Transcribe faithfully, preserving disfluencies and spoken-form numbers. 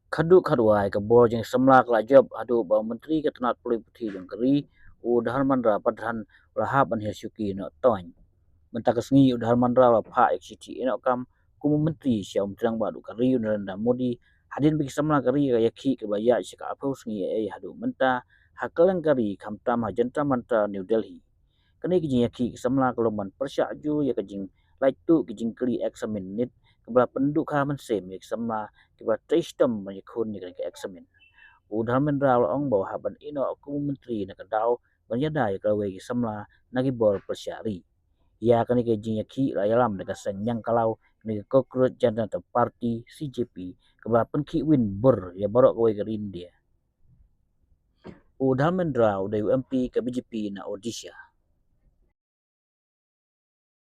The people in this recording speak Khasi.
Khadduh khadwai ka bor jong ki samla ka la jop haduh ba u Myntri ka tnat pule puthi jong ka ri, u Dharmendra Pradhan, u la hap ban hiar shuki noh toiñ. Mynta ka sngi u Dharmendra u la phah ïa ka shithi ïehnoh kam kum u Myntri sha u Myntri Rangbah duh ka ri, u Narendra Modi, hadien ba ki samla ka ri ka ïakhih kaba ïaid sha ka arphew sngi ei ei haduh mynta ha kylleng ka ri, khamtam ha Jantar Mantar New Delhi. Kane ka jingïakhih ki samla ka long ban pyrshah jur ïa ka jinglait tuh ki jingkylli eksamin NEET kaba la pynduh kha mynsiem ïa ki samla kiba trei shitom ban ïakhun ïa kane ka eksamin. U Dharmendra u la ong ba u hap ban ïehnoh kum u Myntri na ka daw ban ïada ïa ka lawei ki samla na ki bor pyrshah ri. Ïa kane ka jingïakhih la ïalam da ka seng ñiangkhlaw, kane ka Cockroach Janata Party, C J P, kaba la pynkhih win bor ïa baroh kawei ka ri India. U Dharmendra u dei u M P ka B J P na Odisha.